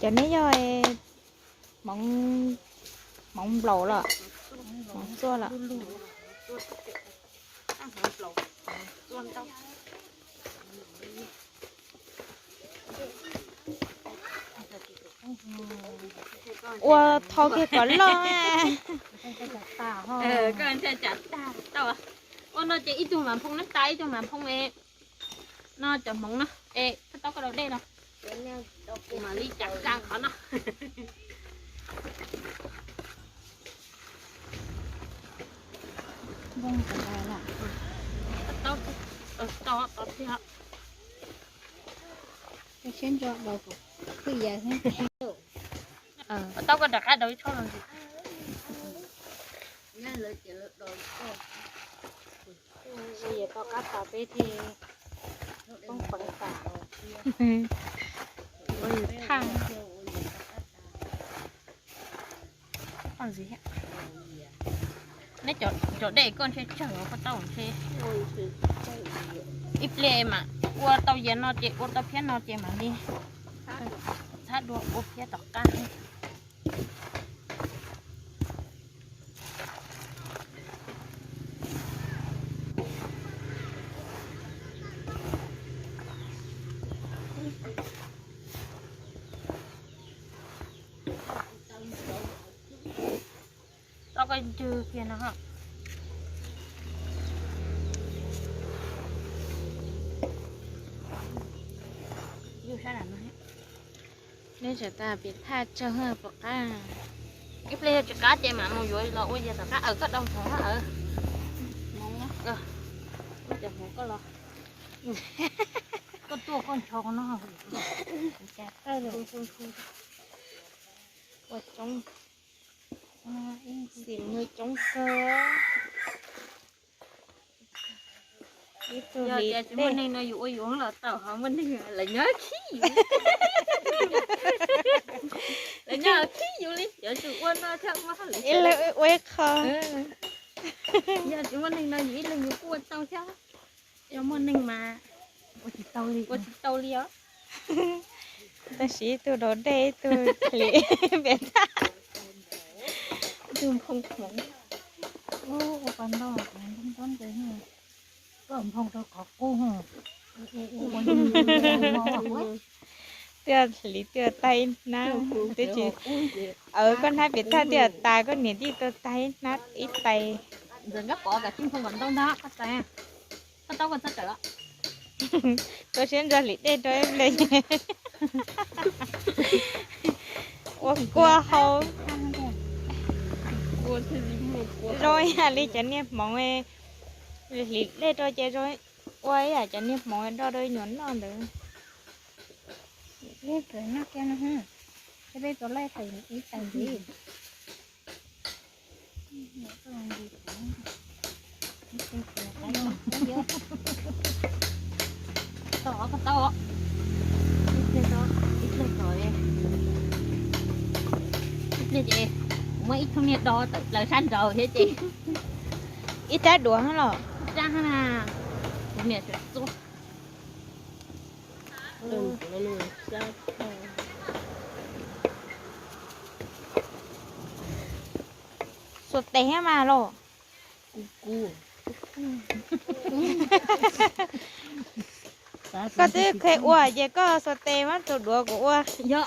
Cov neb yog hmoov, hmoov nplaum los, hmoov txuaj los? Ua thau kiag kom loj. Ua no ces ib tug mas nphoo nab tas, ib tug mas nphoo no cov hmoov no. Es koj tau koj daus dej no, mam li cas kas qhov no. Tau koj rov qab daus ib txhob los ntxiv. Tau qab tas peb thiaj poob peev tas. Ua yus thaj. Neb cov dej koj ntshe tsawg os, koj tau ntshe. Ib pliag mas ua tau yias no ces ua tau phiab no ces mam li txhab dua ua phiab tom qab. Tau koj ncw kiag no. Neb tseem tas piam thaj tsawg pom qab. Ib pliag yog tsis qab ces mam mus yuav los ua yas tom qab. Aws, koj dau hmoov aws. Cov hmoov koj los, koj tuaj koj ncho no. Ua coob, xim nws coob kawg. Ib tug hlis tsis muaj neeg no yus ua yus los tau, ho muaj neeg lawv nyob khib yus. Lawv nyob khib yus li, yuav tsum ua no thiaj muaj hauj lwm. Ib leeg ua ib qho. Yog tsis muaj neeg no yus ib leeg yus kuj ua tau thiab. Yog muaj neeg mas ua tsis tau li, ua tsis tau li os. Tab sis ib tug daus dej, ib tug hlis piam thaj, ib tug nphoo hmoov. Ua pas ntau, ntau ntau ntau. Koj nphoo rau qhov qub. Twb hlis twb tag ib hnab, twb tsis, aws, koj hnab piam thaj twb tas, koj niam twb tau tag ib hnab ib tais. Ntxawm Nkaj Pov, koj tsis nphoo kom ntau ntag, koj txawj, koj tau koj txawj kawm. Tua siab ntso hlis dej rau ib pliag. Ua kua hau. Zoo ib yam li cov niag hmoov hlis dej rau ces zoo, ua ib yam cov niag hmoov do rau nyuam noj ntawd. Peb txawm noj kiag no, peb txawm laij ib tais ntxiv. Tau, koj tau. Ib pliag, ib pliag ces muab ib tug niag do tawm plaws sab nraud thiab ces. Ib rab duav los? Ib rab na. Kuv niam tseem txuag. Xuas tes thiab mas los. Koj twb kheev ua ces koj xuas tes mas tus duav kuv ua. Yog,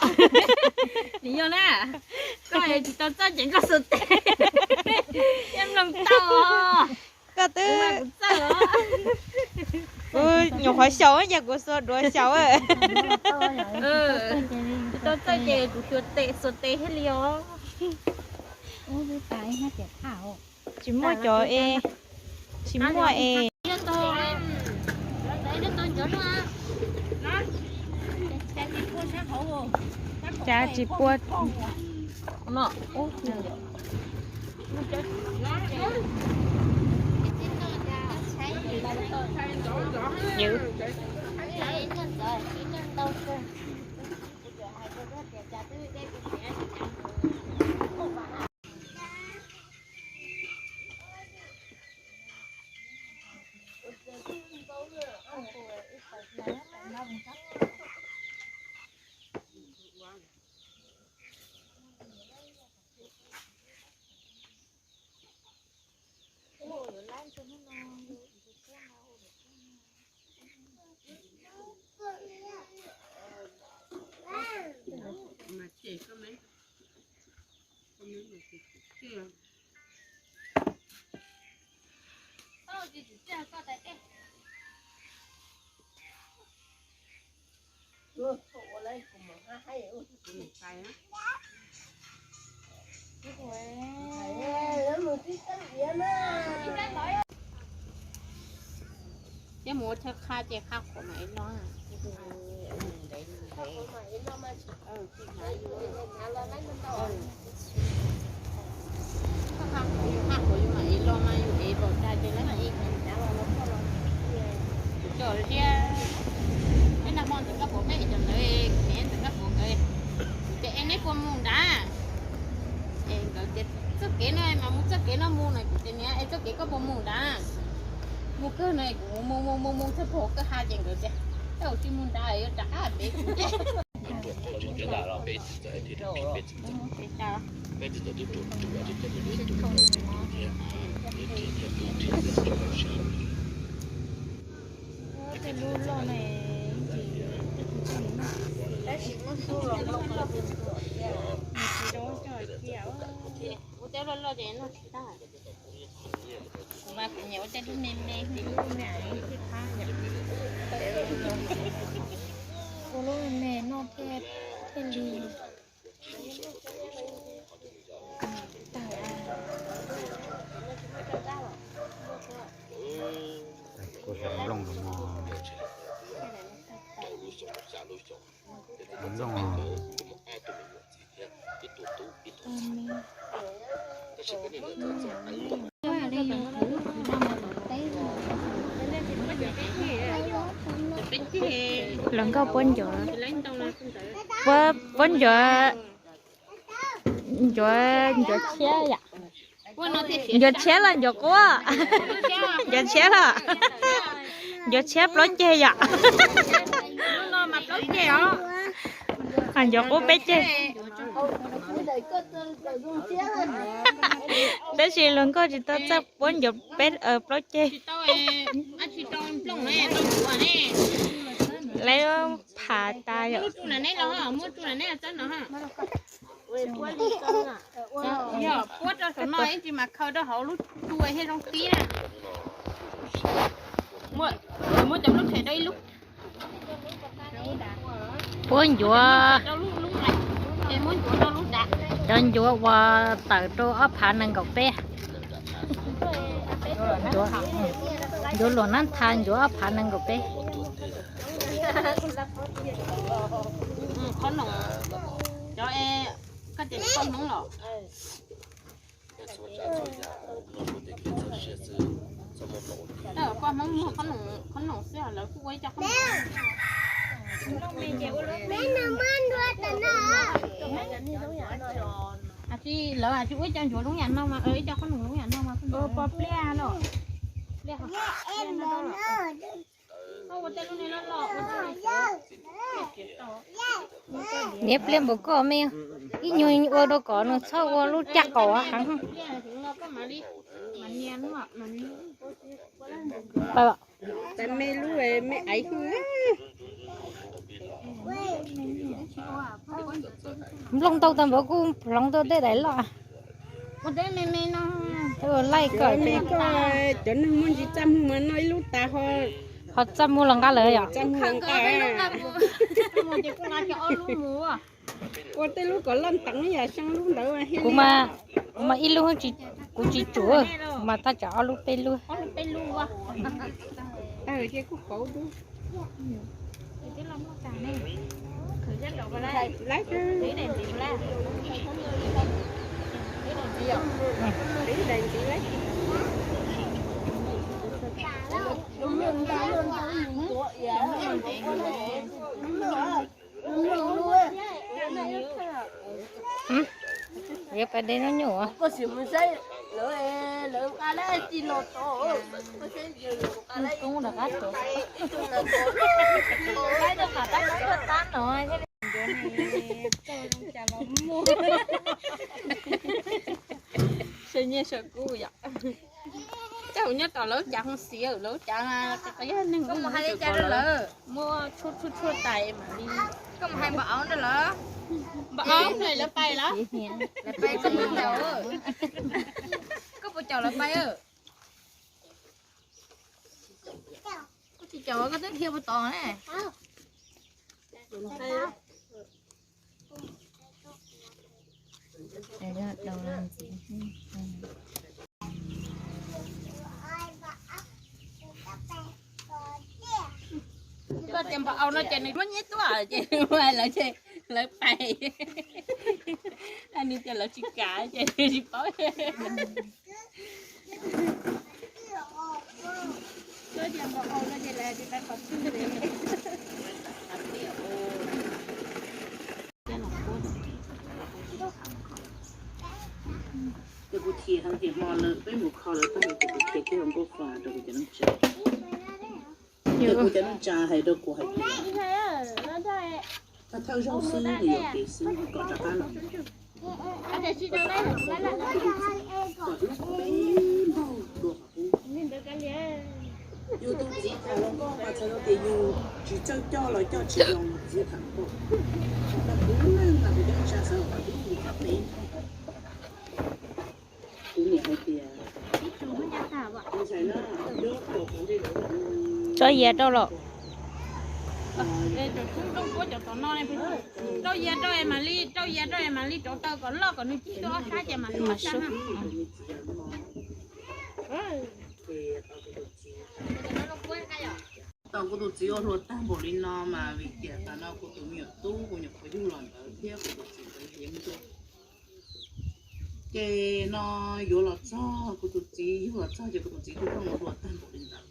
nws yog na, koj tsis tau txawj ces koj xuas tes, yeej mloog tau. Koj twb, kuv nyuam qhuav xyaum ces kuv xuas duav xyaum. Tsis tau txawj ces kuv xuas tes, xuas tes thiaj li os. Tsis muaj cov es, tsis muaj es. Cas tsis pua. Thiab mus ua chaw qha ces qha qhuav mam li los. Qha qhuav yus mam li los mas yus ev npaum cas ces lawv mam li coj thiab. Peb nag hmo ntawd koj puas peb cov ntawd, kuv niam ntawd koj puas nkawd, kuv tias es neb puas mus nrad? Es nkawd tias txoj kev no mas mus txoj kev no mus no, kuv tias niam es txoj kev koj puas mus nrad? Mus kawg no, kuv mus mus mus mus txog puag koj ha ces nkawd tias koj tsis mus nrad yuav rov qab pem kuv. Ua tej loj loj ces noj tsis tag. Kuv mas kuv nyiam ua tej lub me me, lub me me thiaj qab yom. Ua lub me me noj thiaj, thiaj li tawg. Kuv xyaw nplooj no, nplooj. Hluas nkauj puab ncuav, puab, puab ncuav, ncuav, ncuav tshiab yom. Ncuav tshiab los ncuav qub? Ncuav tshiab los? Ncuav tshiab plaub ceg yom. Ncuav qub peb ceg. Tab sis hluas nkauj tsis tau txawj puab ncuav peb, plaub ceg. Lawv phav tas yom. Yog puab rau saum no ib ntsis mas khaws rau hauv lub tsu thiaj zoo tib na. Muab cov lub rhe rau ib lub. Puab ncuav, cov ncuav uas tawm rau ob phav nees nkaum peb. Ncuav luam nab tha ncuav ob phav nees nkaum peb. Qhob noom, cov, koj tias qhob hmoob los? Poj Hmoob muag qhob noom xwb, lawv kuj ua ib co qhob noom. Lawv hais tias ua ib co ncuav zoo yam no mas, ib co qhob noom zoo yam no mas pos pliaj los. Niam pliaj npaum koj me, ib nyuag ua rau kom nws txhob ua lub caj qaum heev. Tais me lub me aiv. Nplooj ntau tag npaum kuj hloov tau tej daim loj. Laij koj, cov neeg muaj ntsis txaj muag mas noj ib lub tas ho, ho txaj muag los nqa lawm yom. Ua tej lub kom loj nteev yam xyoo lub ntawd. Kuv mas, kuv mas ib lub, kuv tsis tsum, kuv mas thaj tsam ob lub peb lub. Yuav pais de nub nyuj. Sawv nyiaj sawv kub yom. Coj nyob tom lawv cas ho xiav lawv cas, yog neeg muaj hais li cas rau lawv, muab tshuaj tshuaj tshuaj tais mam li. Koj mus hais npam auv ntawd lawm. Npam auv ntawd lawv pais lawm. Lawv pais koj puas caum? Koj puas caum lawv pais? Koj tsis caum koj twb dhia puas tod ne. Koj tias npam auv no ces nws duab nyeb tuaj ces nws ua lawv ces lawv pais. Nws tias lawv tsis kam ces nws tsis paub. Ces kuv chim heev ces hmo lawm peb mus kho lawv tag ces kuv chim kiag hauv nkauj fa rau kuv cov neej tsa. Ces kuv cov neej tsa hais rau kuv hais tias, thawj thawj zaug xwb nws yuam kev xwb kom rov qab los. Kom lub peb npaug dua qhov qub. Yus tus txiv tham hluas nkauj mas txhais tau tias yus tsis txawj coj los coj tsis zoo txiv tham hluas nkauj. Mas kuv lub neej mas kuv cov neej tsa xwb kom lub yus thab peb npaug. Kuv niam hais tias, ntshai na, tso yias rau los. Rau yias rau es mam li, rau yias rau es mam li rauv taws kom loj kom nws cig tuaj ob sab ces mam li sab. Tau kuv tus txiv ua hluas tag npaum li no mas vim tias tas no kuv tus me nyuam tub kuv nyuam qhuav yug los ntawd thiab kuv tus txiv nkawd yeej tuaj. Ces no yuav los txog kuv tus txiv yug los txog ces kuv tus txiv twb ua hluas tag npaum li ntawd.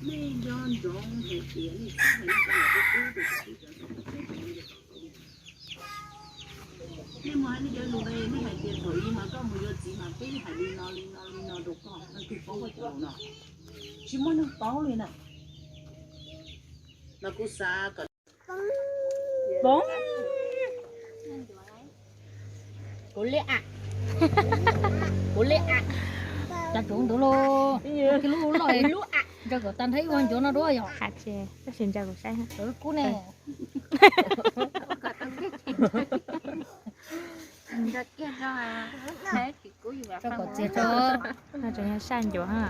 Nej nco ntsoov hais tias nej txhob hais nej cov lus qub qub, nej mus hais nej cov lus, nej hais tias thaum ub mas koj mus yuav txiv mas peb hais li no li no li no rau koj, leej twg paub koj cov lus no? Tsis muaj neeg paub li na. Mas kuv xav kom Kuv liab a, kuv liab a. Cas tsuv ntawd los, lub loj lub a, nco kom tag nrho ib ua ncuav no dua yog. Tab sis nco kuv saib kub ne. Tso kom txias tso. No tseem yog saj ncuav ha.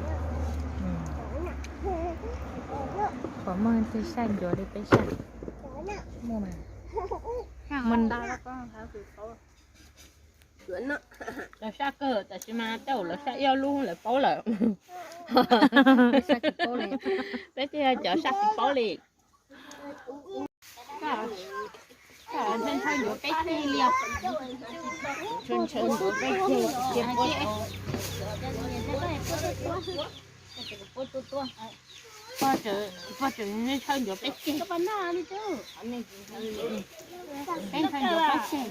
Qhov muag twg saj ncuav li peb saj. Lawv saj kawg tab sis mas tej zaum lawv saj ib ob lub lawv paub lawm. Peb thiaj cov saj tsis paub li. Ntshaw ntshaw ncuav peb ceg li os. Ntshaw ntshaw ncuav peb ceg. Pog tseem ntshaw ncuav peb ceg. Peb ntshaw ncuav peb ceg.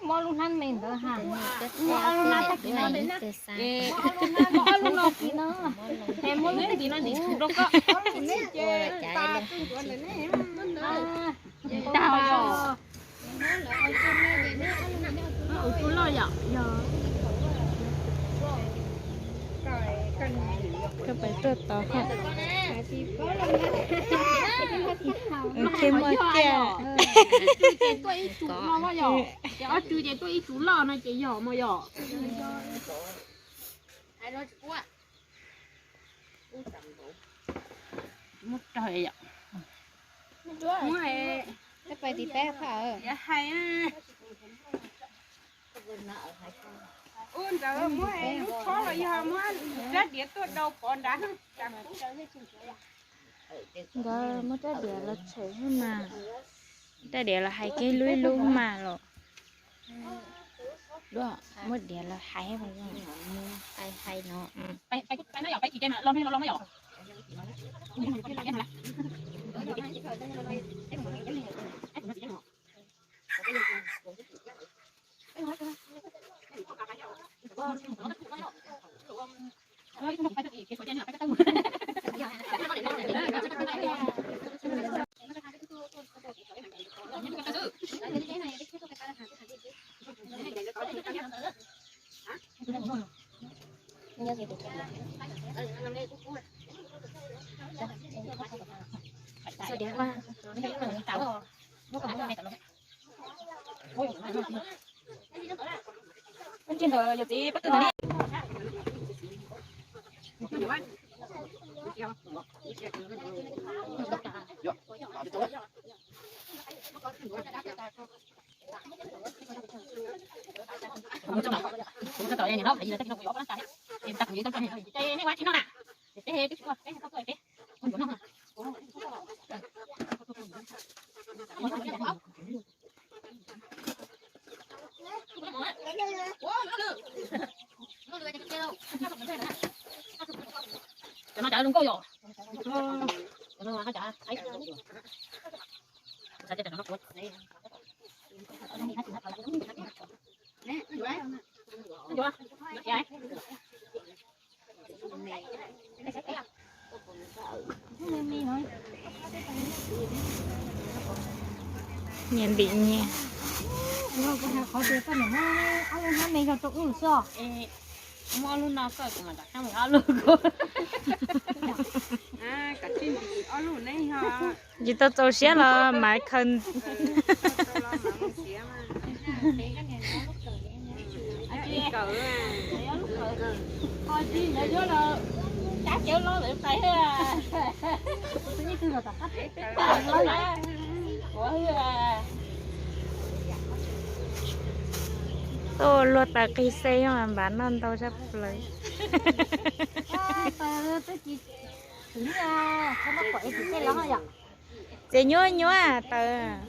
Mob lub hnab me ntawd ha. Mob ob lub hnab tag kis no, mob ob lub no kis no, es mob lub tag kis no ntim tsum rau koj. Tag os. Ua tsuj loj yom, yog. Koj pais tuaj tod ha. Qhia muaj kiag. Ob tsuj ces tuaj ib tsuj loj no ces yog mas yom. Muab rau yom. Muab hais. Ua ntawd muab lub tshob los yog muab rab diav tuaj dau pov nrad. Nkawd muab rab diav los tshem mas, rab diav los hais kiag lub ib lub mas los. Muab diav los hais, hais no. Nyias ntim nyias. Qhov tias koj niam muab ob lub hnab me yog rau wb xwb. Muab ob lub no koj, kuv mam rov qab muab ob lub kuv. Tsis tau txaus siab los mam khaws. Tuaj luag taws qis xej yog npav noj ntau zaj plaws. Txiv nyuaj nyuaj taws.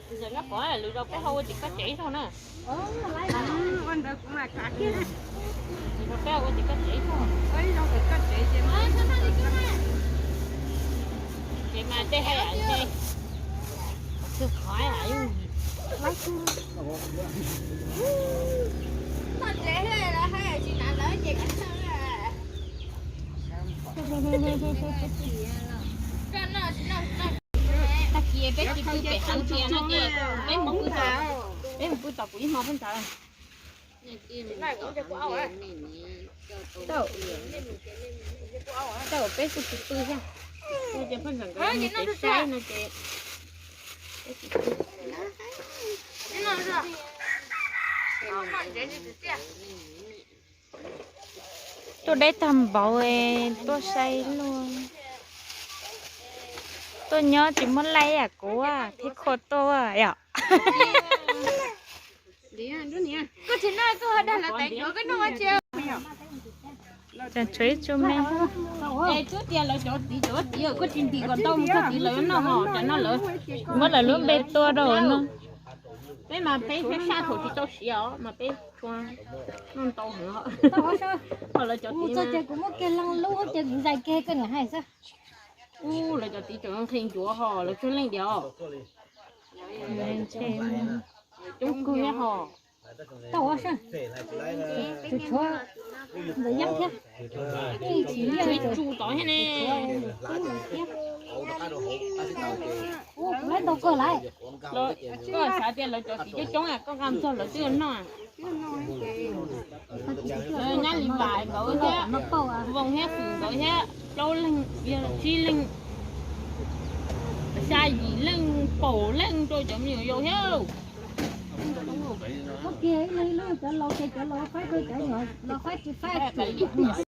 Tag kis peb tsis pw pem hav ntsia no ces peb mus pw tom, peb mus pw tom kuv ib hmo peb ntawd. Tau, peb kuj tsis pw thiab. Peb ces pheej nkawd mus kev saib no ces peb tsis pw. Tuaj deb tag npaum, tuaj saib luag. Tuaj nyob tsis muaj laij yam kuv thiab, khua tuaj yom. Tseem tshuav ib tsu me. Twb tias lawv cov txiv cov txiv koj tsis ntim kom ntau mus txog tid lawv yuav noj hos, cov no lawv muab lawv lub npe tua rau no. Peb mas peb thiab saj thaum tsis tau siav os mas peb tshua noj ntau heev. Ho lawv cov txiv ces kuv muab kiag leej lub ces kuv zais kiag koj niam hais xwb. Ub, lawv cov txiv tseem nqhis ncuav hos lawv tsawg leej diam os. Coob kawg thiab hos. Tau ua saj, tshuav ntawm yaj thiab. Tshuav ib tsu tod thiab ne. Ub, kuv laib ntau kawg lawm. Koj xav tias lawv cov txiv coob coob, koj nqa txog lawv twb yuav noj. Nyab Lis Vais nkawd thiab, Voos thiab Fwm nkawd thiab, plaub leeg, tsib leeg, xya yim leej, kaum leej rau cov me nyuam yaus thiab. Ua kiag ib leeg ib lub, cov laus ces cov laus faib rau cov nyuam, laus faib tsis faib.